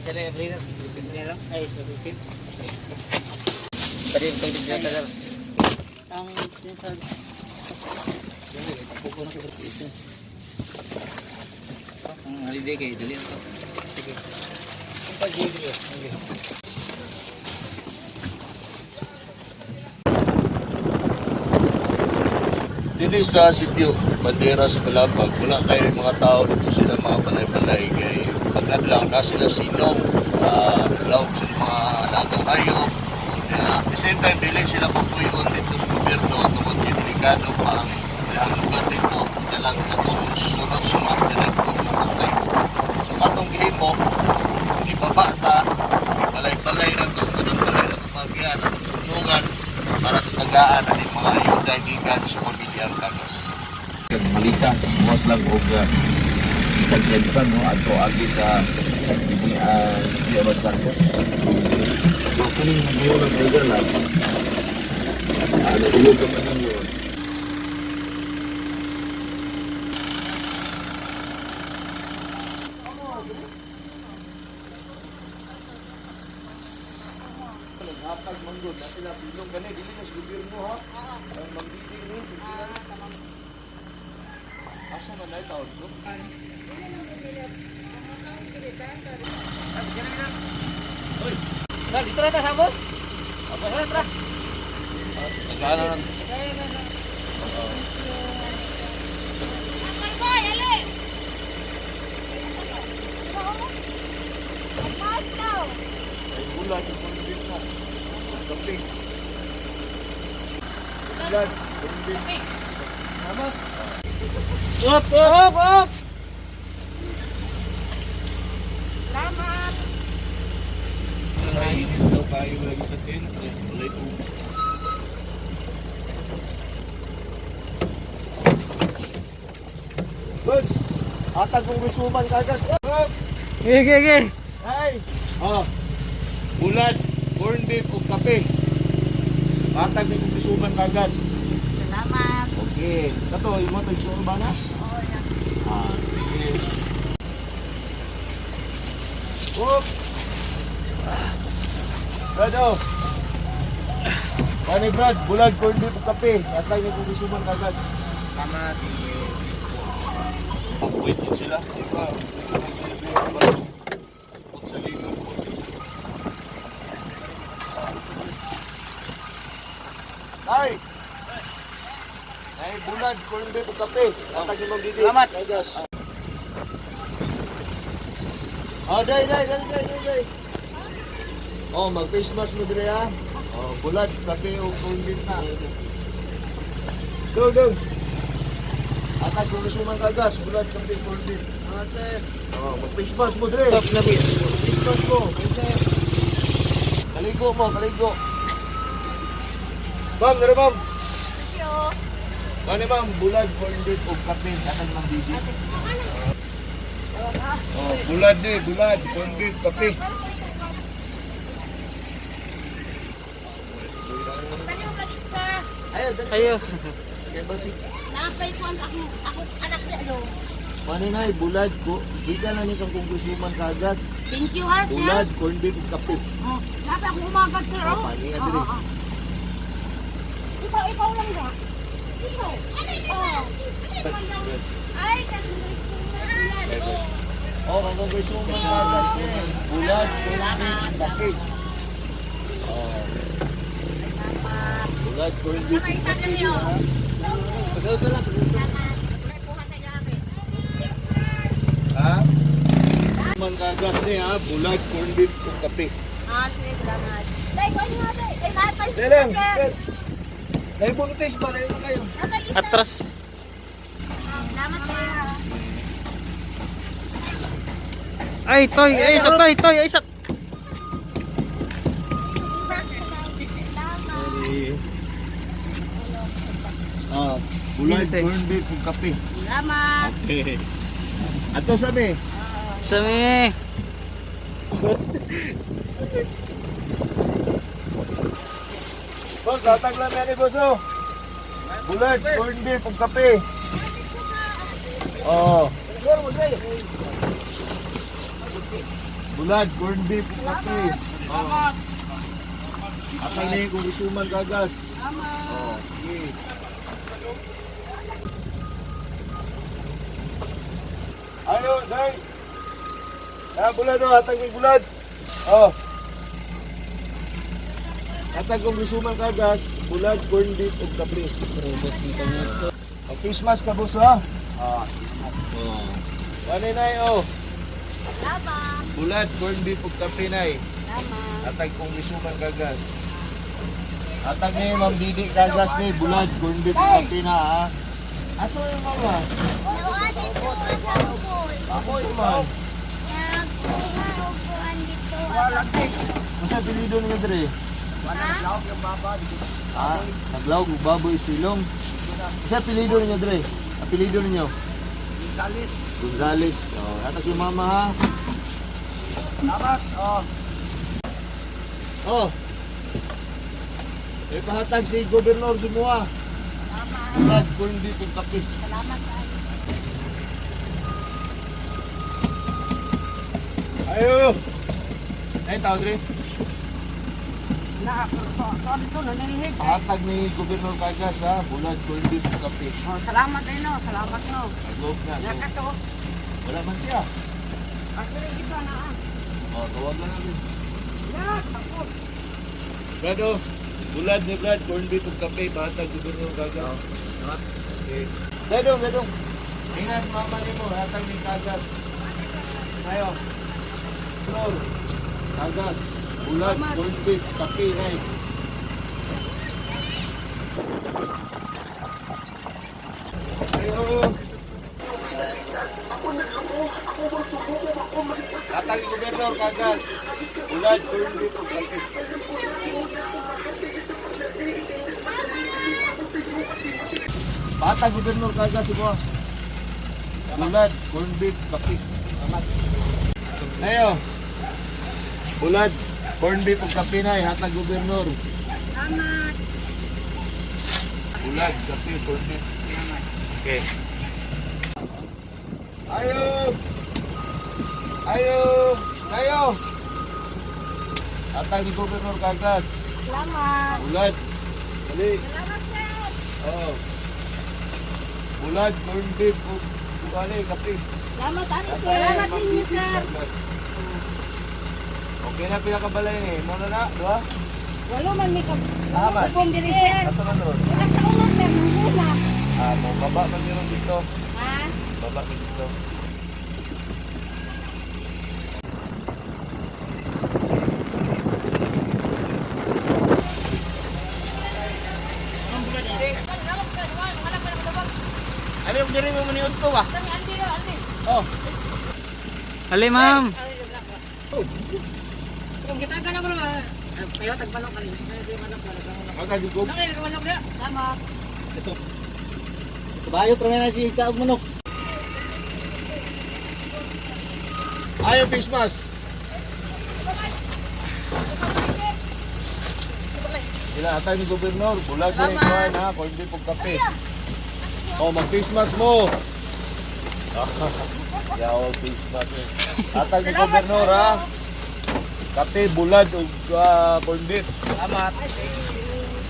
Sila every na. 50 lang. Ay, sa 50. Pwede itong tignan ka, sir. Ang sinasabi. Pupo na sa ito. Ang holiday kay dali ito. Sige. Ang pag-video. Okay. Dili sa sitio Banderas Palapag, wala kayo mga tao dito sila mga panay-panay kay pag-adlaw na sila sinong laog sila mga alagang hayop. At the same time, dili sila papuyon dito sa gobyerno tungod kay delikado pa ang ilang lugar dito. Dalang atong sunod-sunod na nagpapatay. So atong gihimo, ibaba ta, balay-balay na to, tanang balay na tumagian, at tulungan para tatagaan ang mga ayuda gikan sa pamilyang Kagas. Malita, buhat lang og isang no adto agi sa ini ang Sierra Santo. So kuning magayo lang kayo lang. Ano ulog ka man ninyo. Hatag manggod na sila silong gani dili na sa gobyerno ha. Ang manggiging ni sila. Asa man ay taon no? Tara, dito na tayo sa boss. Tara, tara. Tagalan lang. Boy, ali! Magmaas daw. Ay bulat yung convict na. Kape. Bulat, convict. Tama. Up, up, up! Salamat. Ay, daw kayo lagi sa tent. Walay tubig. Boss, hatag kong resuman kagas. Up! Sige, sige. Ay! Oh, bulad, corned beef o kape. Hatag ni kong resuman kagas. Salamat. Okay. Kato, imo to igsuon ba na? Oo, yan. Ah, yes. Up! Brad, oh. Pani Brad, bulad, corned beef o kape. Hatag ni kong resuman kagas. Tama, sige. Wait yun sila. Di ba? Wait sila sa Sa ligo. Ay! Ay, bulad, corned beef o kape. Hatag ni Ma'am Didi. Salamat. Kagas. Oh, day, day, day, day, day, day. Oh, mag-face mask mo dire ha. Oh, bulad, kape o corned beef na. Go, go. Atag kung gusto man kagas, bulad, kape, corned beef. Salamat, sir. Oh, mag-face mask mo dire. Top na bit. Face mask mo. Kaligo mo, kaligo. Ma'am, dere ma'am. Thank you. Kani ma'am, bulad, corned beef o kape, atag ng bibi. Oh, bulad ni, bulad, corned beef, kape. Pwede mo pag-itsa. Ayo, dali. Ayo. Kay basi. Naapay ko ang akong anak niya, ano. Mani nay, bulad ko. Bigyan na ni kang kongresman kagas. Thank you, ha, sir. Bulad, corned beef, ug kape. Oh, Naapay akong umagat, sir. Oh, Oh. pahinga Oo, diri. oo. Ikaw lang ba? Ikaw. Oh. Ay, congresswoman. Oh, kang kongresman kagas ni. Bulad, corned beef, ug kape. Oh. Bulad, corned beef, ug Isa kape. niyo. Pag-usa lang, pag-usa. Ha? Man kagas ni ha, bulad, corned beef, ug kape. Ah, sige, salamat. Day, kuha niyo nga, day. Ay, naapay Dere, sir. Dahil buntis ba? Dahil na kayo. Naapay isa. Atras. Salamat, sir. Ay, toy. Ay, isa, toy, toy. Ay, isa. Salamat. Ah, bulad, Hintay. corned beef, ug kape. Salamat. Okay. Ato sabi. Sami. Boss, hatag lang yan eh, boss oh. Bulad, corned beef, ug kape. Oo. Bulad, corned beef, kape. Salamat. Asal ni kung isuman gagas. Salamat. Oh, sige. Ayo, day. Ah, bulad oh, hatag may bulad. Oh. Hatag kong isuman kagas, bulad, corned beef ug kape. Mag Christmas ka boss ha? Ah. Oh. Wala nay oh. Salamat. Bulad, corned beef ug kape nay. Salamat. Atag kong isuman kagas. Atag ni Ma'am Didi kagas ni bulad, corned beef ug kape na ha. Asa yung mama? Ako man. Masa apelyido niyo dre? Ah, naglawg og baboy silong. Masa apelyido niyo dre? Apelyido niyo? Gonzales. Gonzales. Oh, atag yung mama ha. Salamat. Oh. Oh. Eh, pahatag si Gobernador Sumua. Salamat. Bulad, corned beef ug kape. Salamat kayo. Ayo. Ay, tao dre. Na, dito na nilhig. Pahatag ni Gobernador Kagas ha, bulad, corned beef ug kape. Oh, salamat din no, salamat no. Naglob na. So, Nakato. wala man siya. Ako rin isa na ah. Oh, tawagan natin. Ya, ako. Brad, oh. Bulad ni Brad, corned beef ug kape, pahatag Gobernador Kagas. Okay. Dadong, dadong. Ingat mama nimo, hatag ni Kagas. Ayo. Flor. Kagas. Bulad, corned beef, kape, nay. Ayo. Hatag ni Gobernador Kagas. Bulad, corned beef ug kape. Bata Gobernador Kagas mo. Bulad, corned beef, kape. Ayo. Bulad, corned beef ug kape na hatag Gobernador. Salamat. Bulad, kape, corned beef. Okay. Ayo. Ayo. Ayo. Hatag ni Gobernador Kagas. Salamat. Bulad. Dali. Salamat, sir. Oh. Bulad, corned beef, ug ug kape. Salamat, ano, sir. Salamat ninyo, sir. Okay na pinakabalay ni. Muna na, di ba? Walo man may kap. Tama. Kupong diri, sir. Asa man ron? Asa ulo, sir, manghula. Ah, mo baba man meron dito. Ha? Baba man dito. Ano yung diri mo maniud ko ba? Oh. Ali, ma'am. Magagugog. Salamat. Kabayo pero na si kaog manok. Ayaw face mask. Sila atay ni Gobernador, bulag na ikuan ha, kung hindi pong kape. Oh, mag face mask mo. Yaw, face mask. Eh. Atay ni Gobernador ha. Kape, bulad ug corned beef. Salamat.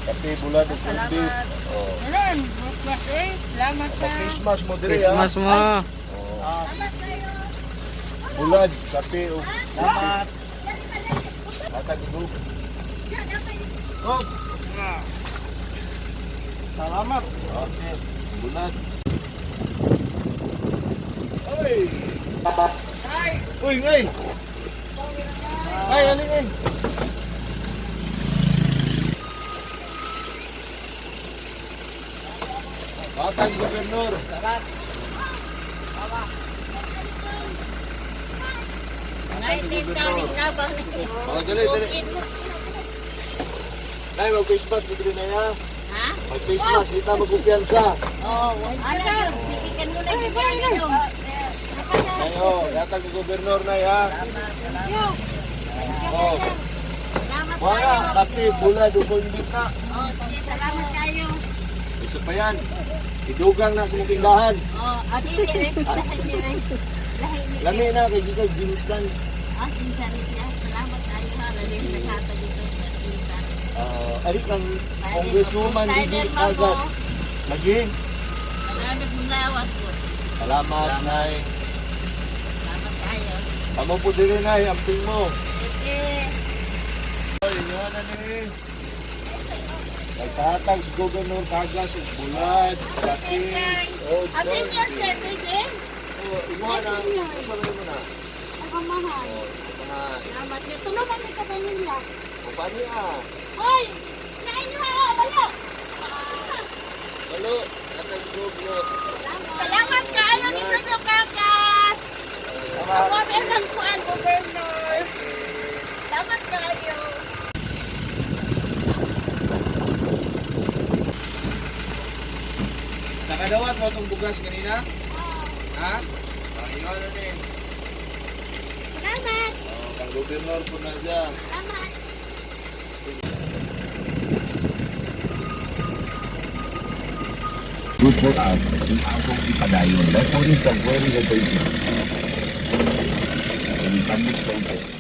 Kape, bulad ug corned beef. Oh. Alam, Christmas eh. Salamat Mag face mask mo diri ha. Christmas mo. Oh. Salamat kayo. Bulad, kape ug corned beef. Atay ni Gobernador. Oh. Salamat. Okay. Bulat. Oy! Uy, ngay! Ay, alin ngay! Batang Gobernador. Salamat. Oh, dali, dali. Nay, mag-face mask, dito na yan. Ha? Mag-face mask, dito magkumpiyansa. Ano, sikikan mo na yung ano. Ayo, yatag ni Gobernador na ya. Oh, Salamat wala, kayo. kape, bulad, ug beef na. Oh, sige, salamat kayo. Isa pa yan. Idugang na sa mong tindahan. Oh, adi ni eh. Lahi ni eh. Lahi ni. Lami na kay gikan ginsan. Ah, kinsa siya. Salamat kayo ha. Lalim naghatag dito sa kinsa. Ali kang Congresswoman Didi Tagas. Lagi. Nagamit mong lawas po. Salamat, Nay. Salamat kayo. Amo po dili, Nay. Amping mo. Sige. Oy, inyo na ni. Nagtahatag si Governor Tagas og bulad, kape. Oh, Ah, senior sir, pwede? Oh, imo Ay, na. senior. Asa man mo na? Ang kamahan. Oh, imo Salamat. Tulungan ni ka nila. O paano ah? Hoy! Kain nyo ha! Wala! Balo, atag goblo. Salamat kayo dito sa Kakas! Ako ang kuan, Governor. Salamat kayo. Nakadawat mo itong bugas kanina? Ha? Ayun na ni. Salamat! Oh, kang gobernador po na siya. Salamat! Good for us kung akong ipadayon. Therefore, is the very good. Ini kami sa.